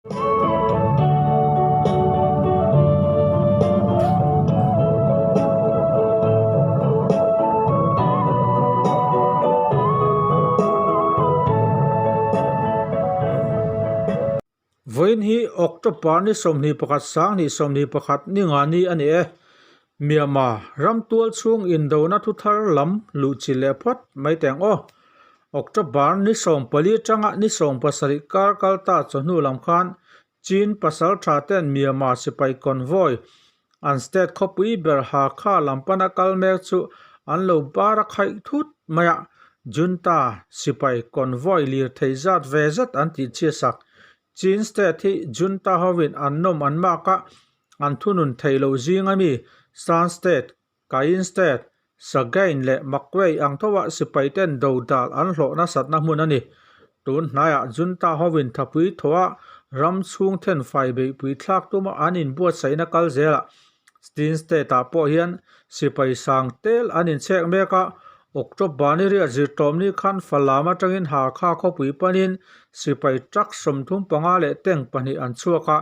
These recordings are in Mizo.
Vawiin hi October ni 21 2021 ni nga ni a ni e. Myanmar ram tual chhung indona thu thar lam luh chi leh phawt mai teng aw. October ni 14 atanga ni 17 kar kal ta chawhnu lam khan Chin pasal tha ten Myanmar sipai convoy an state khawpui ber Hakha lam pana kal mek chu an lo bar a khaih thut mai a, Junta sipai convoy lirthei zat ve zet an tih chhiatsak. Chin state hi Junta hovin an nawm an mak a, an thunun theih loh zing a mi, Shan state, Kayin state, Sagaing leh Magway ang thoa sipai ten dodal an hlawh nasatna hmun a ni. Tun hnaiah Junta hovin thapui thawha ram chhung thenfai beihpui thlak tuma an inbuatsaihna kal zelah Chin state-ah pawh hian sipai sang tel an inchhek mek a, October ni riat zirtawmni khan Falam atangin Hakha khawpui panin sipai truck 35 leh tank pahnih an chhuak a,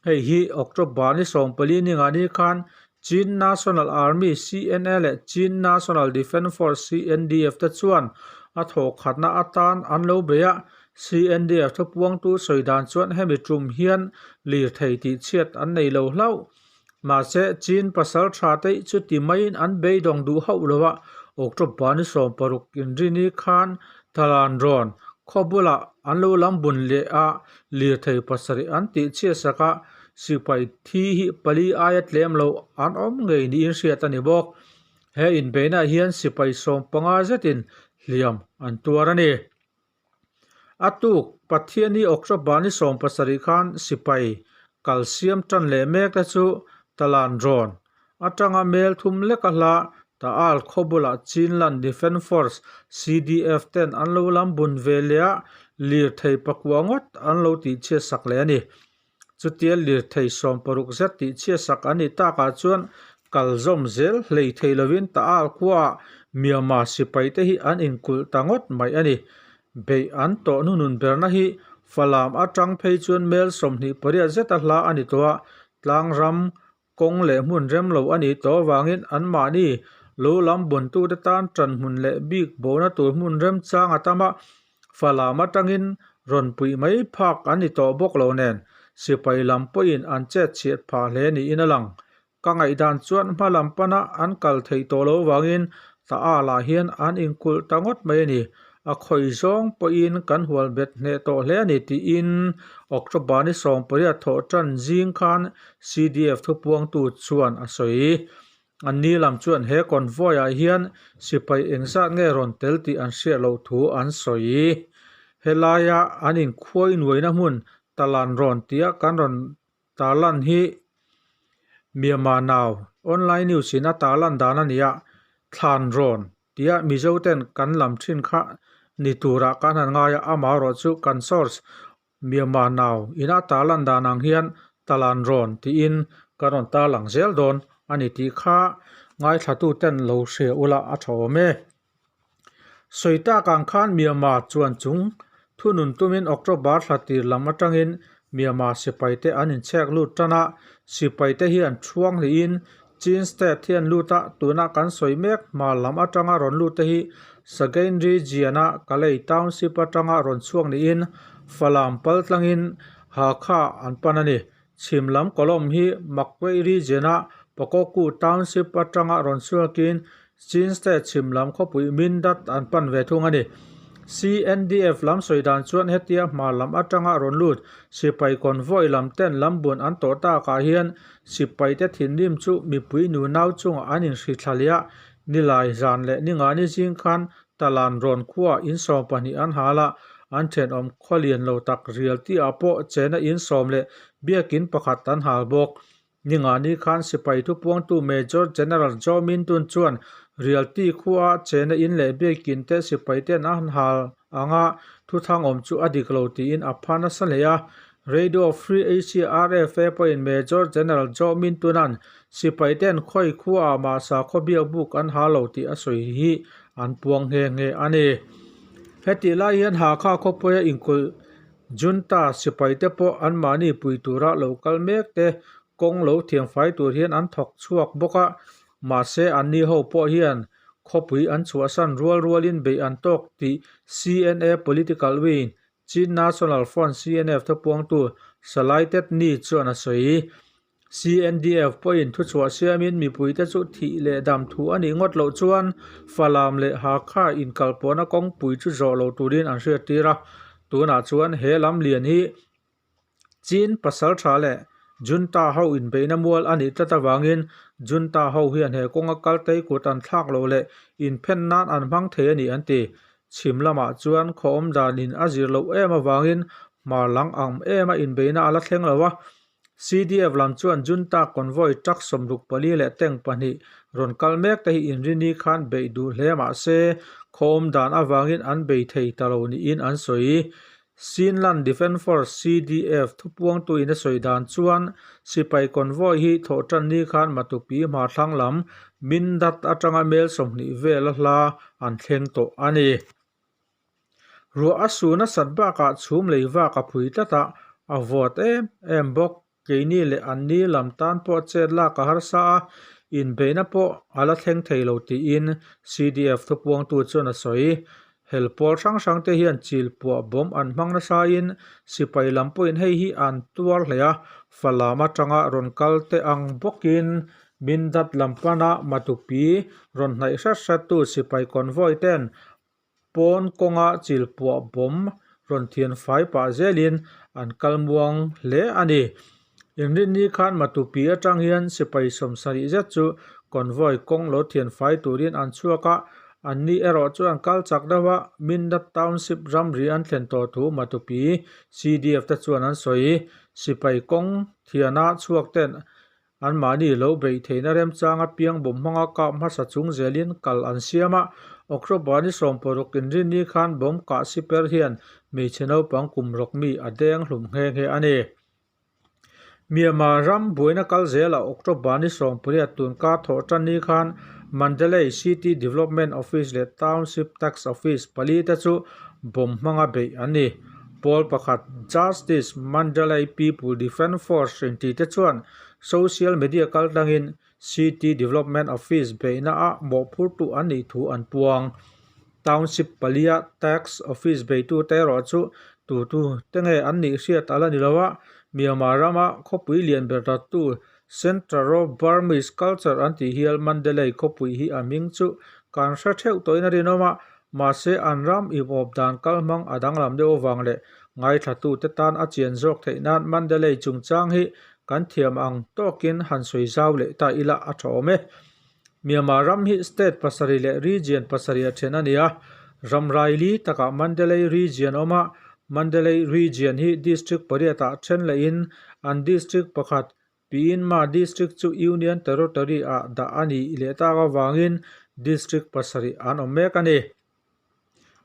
Hei hi October ni 14 ni ngani khan Chin National Army, CNA, leh Chin National Defence Force, CNDF, te chuan a thawhkhatna atan an lo bei a. CNDF thupuangtu sawi dan chuan hemi tum hian lirthei tihchhiat an nei lo hlauh. Mahse, Chin pasal tha te chuti maiin an beidawng duh hauh lo a, October ni 16 inrini khan Talan rawn khaw bulah an lo lam bun leh a, lirthei pasarih an tih chhiatsak a, sipai thi hi pali aia tlem lo an awm ngei niin hriat a ni bawk. He inbeihnaah hian sipai 15 zetin hliam an tuar a ni. A tuk Pathiani October ni 17 khan sipai kal siam tan leh mek te chu Talan rawn atanga mel thum lek a hla Taal khaw bulah Chinland Defence Force, CDF, ten an lo lam bun ve leh a, lirthei pakua ngawt an lo tihchhiatsak leh a ni. Chutia lirthei 60 zet tihchhiatsak an nih takah chuan kal zawm zel hlei thei lovin Taal khuaah Myanmar sipai te hi an inkulh ta ngawt mai a ni. Beih an tawh hnunun berna hi Falam atang phei chuan mel 28 zeta hla a ni tawh a, tlangram Kawng leh hmun rem lo a nih tawh avangin anmahni lo lam buntute tan ṭan hmun leh bik bona tur hmun remchang a tam a, Falam atangin rawn puih mai phak an ni tawh bawk lo nen, sipai lam pawhin an chet chhiat phah hle niin a lang. Ka ngaihdan chuan hma lam pana an kal theih tawh lo avangin Taal-ah hian an inkulh ta ngawt mai a ni. A khawi zawng pawhin kan hual bet hneh tawh hle a ni tiin October ni 18 thawh tan zing khan CDF thupuangtu chuan a sawi. An ni lam chuan he convoy-ah hian sipai engzat nge rawn tel tih an hriat loh thu an sawi. Helaia an inkhuai nuaina hmun Talan rawn tia kan rawn Tarlan hi Myanmar Now online news in a tarlan dan a ni a, thlan rawn tia Mizo ten kan lam thin kha ni turah kan han ngai a, amaherawh chu kan source Myanmar Now in a tarlan dan ang hian talan rawn tiin kan rawn tarlang zel dawn a ni tih kha ngaithlatu ten lo hria ula a tha awm e. Sawi tak ang khan Myanmar chuan chung thunun tumin October thla tir lam atangin Myanmar sipaite an inchhek lut tan a, sipaite hian thuang hlihin Chin state hi an lut a, tuna kan sawi mek hma lam atanga rawn lut te hi Sagaing region-a Kalay township atanga rawn chhuak niin Falam pal tlangin Hakha an pan a ni. Chhim lam column hi Magway region-a Pakokku township atanga rawn chhuakin Chin state chhim lam khawpui Mindat an pan ve thung a ni. CNDF lam sawi dan chuan hetia hma lam atanga rawn lut sipai convoy lam ten lambun an tawh takah hian sipaite thinrim chu mipui nunau chungah an inhrithla leh a, nilai zan leh ningani zing khan Talan rawn khuaah in 12 an hal a, an thenawm khawlian lo tak rial tihah pawh chena in sawm leh biakin pakhat an hal bawk. Ningani khan sipai thupuangtu Major General Zaw Min Tun chuan Rialti khua chena in leh biakin te sipai ten a han hal anga thuthang awm chu a dik lo tiin a pha nasa hle a. Radio Free Asia, RFA, pawhin Major General Zaw Min Tuna'n sipai ten khawi khuaah mah sakhaw biakbuk an hal lo tih a sawi hi an puang nghe nghe a ni. Hetih lai hian Hakha khawpuia inkulh. Junta sipaite pawh anmahni pui tura lo kal mek te kawng lo thiamfai tur hian an thawk chhuak bawk a, mahse anni ho pawh hian khawpui an chhuahsan rual rualin beih an tawk tih CNA Political Wing, Chin National Front, CNF, thupuangtu Salai Tet Ni chuan a sawi. CNDF pawhin thuchhuah siamin mipuite chu thih leh dam thu a nih ngawt loh chuan Falam leh Hakha inkalpawhna kawngpui chu zawh lo turin an hriattir a. Tunah chuan he lam lian hi Chin pasaltha leh Junta ho inbeihna mual a nih tlat avangin Junta ho hian he kawnga kal tei kut an thlak loh leh inphen nan an hmang thei a ni an ti. Chhim lamah chuan khaw awm danin a zir loh em avangin hmar lang ang ema inbeihna a la thleng lo a. CDF lam chuan Junta convoy truck 64 leh tank pahnih rawn kal mek te hi inrini khan beih duh hle mah se khaw awm dan avangin an bei thei ta lo niin an sawi. Chinland Defence Force, CDF, thupuangtuin a sawi dan chuan sipai convoy hi thawhtanni khan Matupi hmarthlang lam Mindat atanga mel 20 vela hla an thleng tawh a ni. Ruah a su nasat bakah chhum lei vak a phui tlat a, a vawt em em bawk. Keini leh anni lam tan pawh chet lak a harsa a, inbeihna pawh a la thleng thei lo tiin CDF thupuangtu chuan a sawi. Hel pawl hrang hrang te hian chil puah bawm an hmang nasain sipai lam pawhin hei hi an tuar hle a, Falam atanga rawn kal te ang bawkin Mindat lam pana Matupi rawn hnaih hrat hrattu sipai convoy ten Pawn kawnga chil puah bawm rawn thian fai pah zelin an kal muang hle a ni. Inrinni khan Matupi atang hian sipai 70 zet chu convoy kawng lo thian fai turin an chhuak a, anni erawh chu an kal chak deuh a, Mindat Township ramri an thlen tawh thu Matupi CDF te chuan an sawi. Sipai kawng thiana chhuak ten Anmahni lo beih theihna remchanga piang bawm hmanga kap hmasa chung zelin kal an siam a, October ni 60 inrinni khan bawm kah siper hian hmeichhe naupang kum rawk mi a deng hlum nghe nghe a ni. Myanmar ram buaina kal zelah October ni 18 tun kar thawh tan ni khan Mandalay City Development Office leh Township Tax Office pali te chu bawm hmanga beih an ni. Pawl pakhat Justice Mandalay People Defence Force inti te chuan social media kaltlangin City Development Office beihna ah mawhphurtu an nih thu an puang. Township palia Tax Office beitute erawh chu tutu te nge an nih hriat a la ni lo a, Myanmar rama khawpui lian ber dawttu Centre of Burmese Culture an tih hial Mandalay khawpui hi a hming chu kan hre theuh tawhin a rinawm a, mahse an ram inawp dan kalhmang a danglam deuh avang leh ngaithlatute tan a chian zawk theih nan Mandalay chungchang hi kan thiam ang tawkin han sawi zau leh ta ila a tha awm e. Myanmar ram hi state pasarih leh region pasarih a then a ni a, ram raili takah Mandalay region a awm a, Mandalay region hi district pariatah then lehin an district pakhat Pyinma district chu Union Territory ah dah a nih leh tak avangin district pasarih an awm mek a ni.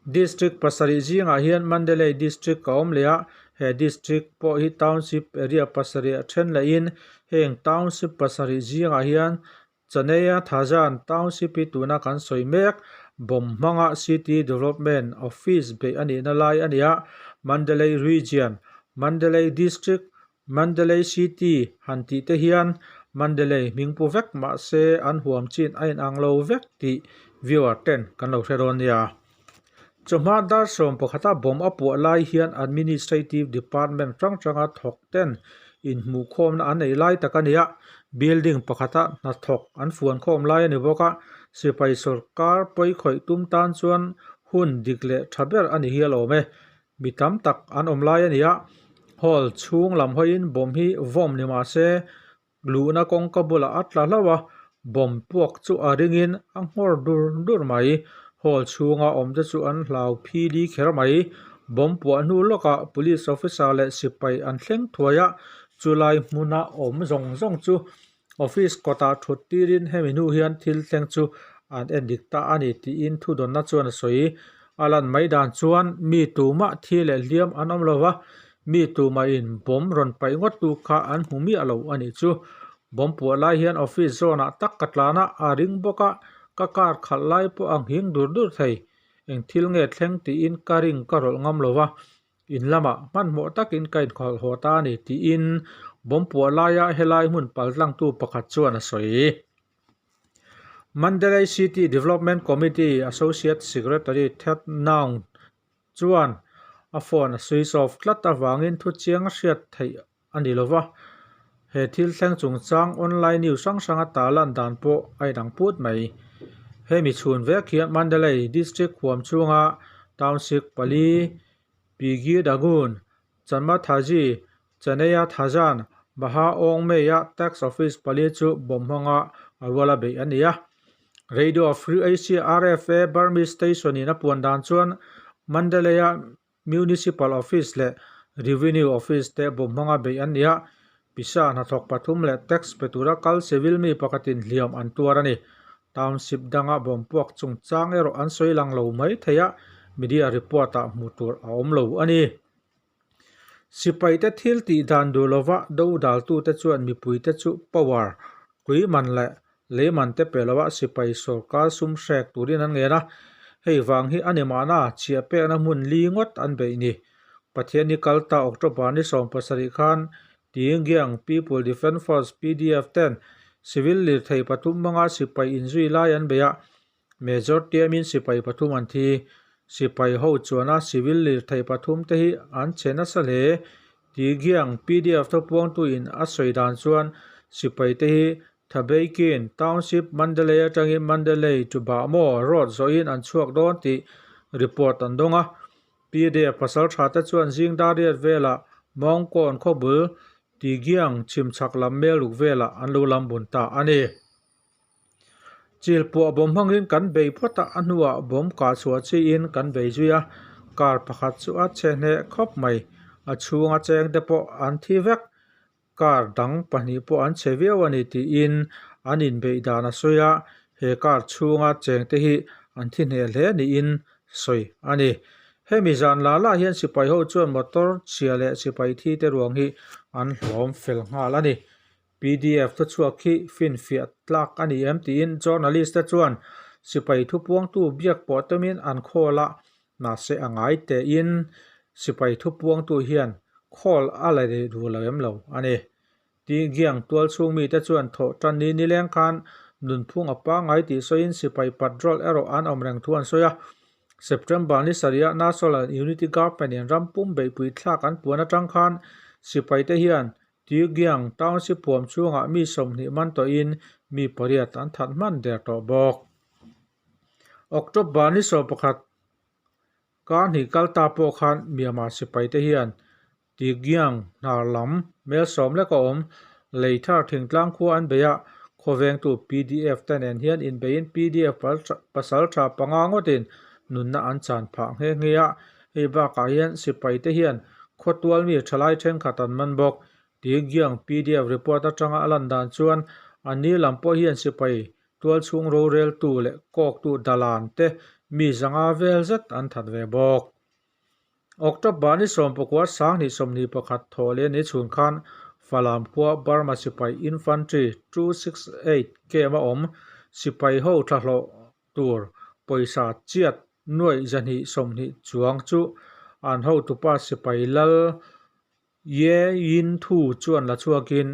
District pasarih zingah hian Mandalay District a awm leh a, he district pawh hi township area pasarih a then lehin heng township pasarih zingah hian Chaneia Thazan Township hi tuna kan sawi mek bawm hmanga City Development Office beih a nihna lai a ni a, Mandalay Region, Mandalay District, Mandalay City han tih te hian Mandalay hming pu vek mah se an huam chin a inang lo vek tih viewer ten kan lo hre dawn nia. Chawhma dar 11 a bawm a puah lai hian Administrative Department hrang hranga thawk ten inhmuhkhawmna an nei lai tak a ni a, building pakhata hnathawk an fuan khawm lai a ni bawk a, sipai sawrkar pawikhawih tum tan chuan hun dik leh tha ber a ni hial awm e. Mi tam tak an awm lai a ni a, hall chhung lam hawiin bawm hi vawm ni mah se luhna kawngka bulah a tla hlauh a, bawm puak chu a ringin a nghawr dur dur mai. Hall chhunga awm te chu an hlau phili kher mai. Bawm puah hnu lawkah police officer leh sipai an thleng thuai a, chulai hmuna awm zawng zawng chu Office kawtah thut tirin hemi hnu hian thil thleng chu an en dik ta a ni tiin thudawnna chuan a sawi. A lan mai dan chuan mi tumah thi leh hliam an awm lo va, mi tumahin bomb rawn paih ngawt tu kha an hmu miah lo a nih chu. Bomb puah lai hian office zawnah tak ka tlan a, a ring bawk a, ka car khalh lai pawh a nghing dur dur thei. Eng thil nge thleng tiin ka ring ka rawlh ngam lo va. In lamah hmanhmawh takin ka inkhawlh haw ta a ni, tiin bomb puah laia helai hmun paltlangtu pakhat chuan a sawi. Mandalay City Development Committee Associate Secretary Thet Naung chuan a phone a switch off tlat avangin thu chiang a hriat theih a ni lo va, he thil thleng chungchang online news hrang hranga tarlan dan pawh a inang put mai. Hemi chhun vek hian Mandalay District huam chhunga township pali, Pigi Dagun, Chanmathaji, Chaneia Thazan, Maha Aung Mei-a tax office pali chu bomb hmanga a ruala beih a ni a. Radio Free Asia, RFA, Burmese station-in a puan dan chuan Mandalay-a Municipal Office leh Revenue Office te bomb hmanga beih an ni a, pisa hnathawk pathum leh tax pe tura kal civil mi pakhatin hliam an tuar a ni. Township danga bomb puak chungchang erawh an sawi lang lo mai thei a, media report-ah hmuh tur a awm lo a ni. Sipaite thil tih dan duh lova do daltute chuan mipuite chu power, tui man leh lei man te pe lova sipai sawrkar sum hrek turin an ngen a, hei vang hi a ni mahna chhiah pekna hmun li ngawt an beih ni. Pathianni kal ta October ni 17 khan Tingyang People Defence Force, PDF, ten civil lirthei pathum hmanga sipai inzui lai an beih a, Major tiamin sipai pathum an thi. Sipai ho chuana civil lirthei pathum te hi an che nasa hle. Tigiang PDF thupuangtu in a sawi dan chuan sipai te hi Thabeikin Township Mandalay atangin Mandalay to Bhamo road zawhin an chhuak dawn tih report an dawng a. PDF pasal tha te chuan zing dar riat velah Mawngkawn khawbul Tigiang chhimchhak lam meluk velah an lo lam bun ta a ni. Chil puah bawm hmangin kan bei phawt a, a hnuah bawm kah chhuah chiin kan bei zui a, car pakhat chu a chhe hneh khawp mai, a chhunga cheng te pawh an thi vek, car dang pahnih pawh an chhe viau a ni tiin an inbeih dan a sawi a, he car chhunga cheng te hi an thi hneh hle niin sawi a ni. Hemi zan lah lah hian sipai ho chuan motor chhia leh sipai thi te ruang hi an hlawm fel nghal a ni. Pdf thuchhuak khi finfiah tlak a ni em tiin journalist te chuan sipai thupuangtu biak pawh tumin an call a, mahse a ngai tein sipai thupuangtu hian call a la rih duh lo em lo a ni. Tigiang tualchhung mite chuan thawh tan ni nileng khan nunphung a pangngai tih sawiin sipai patrol erawh an awm reng thu an sawi a. September ni sarihah National Unity Government in ram pum beihpui thlak an puan atang khan sipaite hian Tuigiang Township huam chhungah mi 20 man tawhin mi pariat an that hman der tawh bawk. October ni 11 kar hnih kal ta pawh khan Myanmar sipaite hian Tuigiang hnar lam mel sawm lek a awm Leithar thingtlang khua an bei a, khawvengtu PDF te nen hian inbeiin PDF pasal tha panga ngawtin nunna an chan phah nghe nghe a. Hei bakah hian sipaite hian khawtual mi thalai thenkhat an man bawk. Tigiang PDF report atanga a lan dan chuan a ni lam pawh hian sipai tualchhung roreltu leh kawktu dalan te mi zanga vel zet an that ve bawk. October ni 19 2021 thawh leh ni chhun khan Falam khua Burma sipai Infantry 268 camp a awm sipai ho thlahlawh tur pawisa chiat nuaih 220 chuang chu an hotupa sipai lal Ye Yin Thu chuan la chhuakin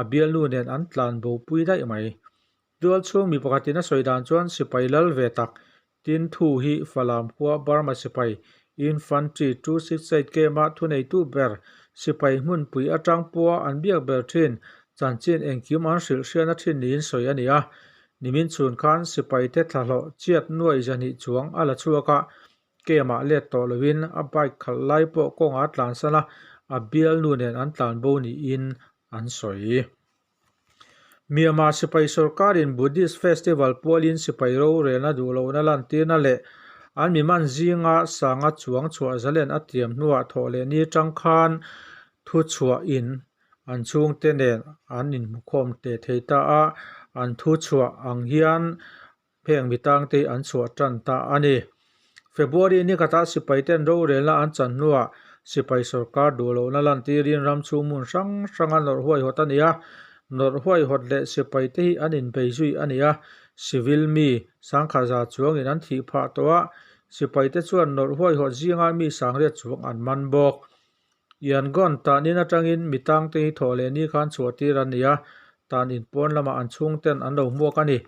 a bialnu nen an tlan bopui daih mai. Tual chhung mi pakhatin a sawi dan chuan sipai lal ve tak Tin Thu hi Falam khua Burma sipai Infantry 268 camp-a thuneitu ber sipai hmunpui atang pawha an biak ber thin chanchin engkim an hrilh hriatna thin niin sawi a ni a. Nimin chhun khan sipaite thlahlawh chiat nuaih 200 chuang a la chhuak a, camp-ah let tawh loin a bike khalh lai pawh kawngah a tlansan a, a bialnu nen an tlanbo niin an sawi. Myanmar sipai sorkarin Buddhist festival pualin sipai rorelna duh lohna lantirna leh an miman zinga sanga chuang chhuah zalen a tiam hnuah thawh leh ni atang khan thuchhuahin an chhungte nen an inhmukhawm teh thei ta a, an thuchhuah ang hian heng mi tangte hi an chhuah tan ta a ni. February ni khatah sipaiten rorelna an chan hnuah sipai sorkar duh lohna lantirin ram chhung hmun hrang hranga nawrh huaihawt a ni a, nawrh huaihawt leh sipaite hi an inbei zui a ni a, civil mi sangkhat za chuangin an thih phah tawh a, Sipaite chuan nawrh huaihawt zinga mi sangriat chuang an man bawk. Yangon tan in atangin mi tangte hi thawh leh ni khan chhuah tir an ni a, tan in pawn lamah an chhungten an lo hmuak a ni.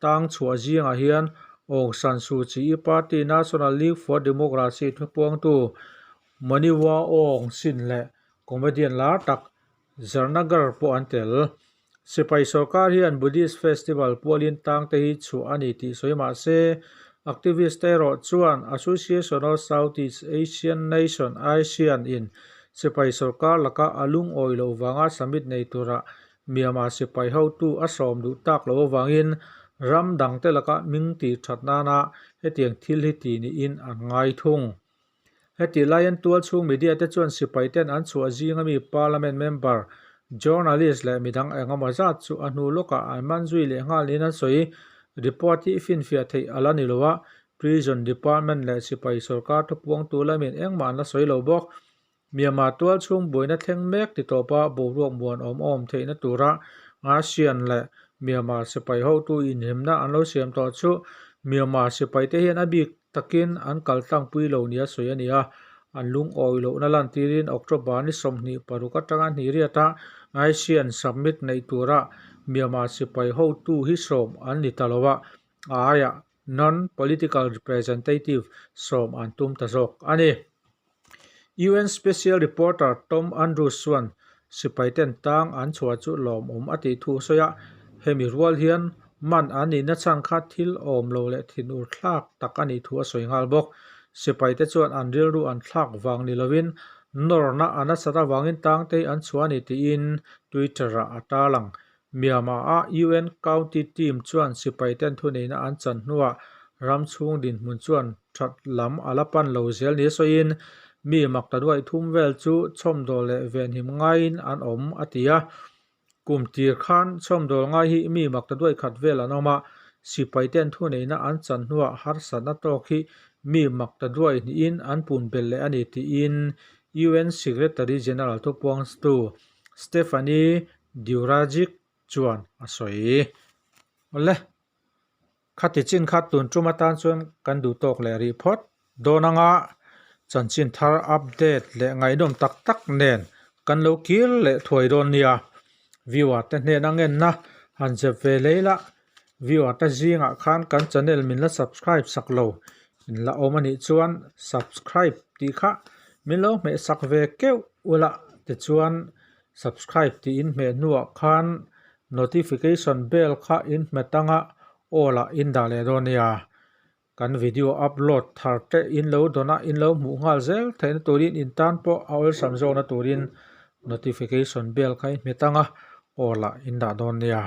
Tang chhuah zingah hian Aung San Suu Kyi party National League for Democracy thupuangtu Moniwa Aung Sin leh comedian lar tak Zarnagar pawh an tel. Sipai sorkar hian Buddhist festival pualin tangte hi chhuah a ni tih sawi mah se, activist te erawh chuan Association of Southeast Asian Nation, ASEAN, in sipai sorkar laka a lungawi loh vanga summit nei tura Myanmar sipai hotu a sawm duh tak loh avangin ram dangte laka hming tih that nana hetiang thil hi ti niin an ngai thung. Heti laiin tualchhung media te chuan sipai ten an chhuah zing ami parliament member, journalist leh midang engemaw zat chu a hnu lawkah an man zui leh nghal niin an sawi. Report hi finfiah theih a la ni lo a, prison department leh sipai sorkar thupuangtu lamin engmah an la sawi lo bawk. Myanmar tualchhung buaina thleng mek ti tawpa boruak muan awm awm theihna tura ASEAN leh Myanmar sipai hotu inhimna an lo siam tawh chu Myanmar sipaite hian a bik takin an kal tlangpui lo nia sawi a ni a. An lungawi lohna lantirin October ni 26 atanga hnihriata ASEAN summit neih tura Myanmar sipai hotu hi sawm an ni ta lo a, a aiah non-political representative sawm an tum ta zawk a ni. UN Special Reporter Tom Andrews chuan sipaiten tang an chhuah chu lawmawm a tih thu a sawi a, hemi rual hian man an nihna chhan kha thil awm lo leh thinur thlak tak a nih thu a sawi nghal bawk. Sipaite chuan an rilru an thlak vang ni lovin nawrna a nasat avangin tangte hi an chhuah a ni tiin Twitter-ah a tarlang. Myanmar-a UN County Team chuan sipaiten thuneihna an chan hnuah ram chhung dinhmun chuan that lam a la pan lo zel nia sawiin mi makta nuaih thum vel chu chhawmdawl leh venhim ngaiin an awm a ti a. Kum tir khan chhawmdawl ngai hi mi makta duaih khat vel an awm a, sipaiten thuneihna an chan hnuah harsatna tawk hi mi makta duaih hnihin an pun belh leh a ni tiin UN Secretary General thupuangtu Stephanie Durajic chuan a sawi. Awle, khati chin kha tun tum atan chuan kan duh tawk leh rih phawt dawn anga chanchin thar update leh ngaihnawm tak tak nen kan lo kir leh thuai dawn nia. Viewer te hnen a ngenna han zep ve lei la, viewer te zingah khan kan channel min la subscribe sak lo in la awm anih chuan subscribe tih kha min lo hmeh sak ve keuh ula tichuan Subscribe tih in hmeh hnuah khan notification bell kha in hmet anga all ah in dah leh dawn nia. Kan video upload thar te in lo dawn a, in lo hmuh nghal zel theihna turin in tan pawh a awlsam zawkna turin notification bell kha in hmet anga all ah in dah dawn nia.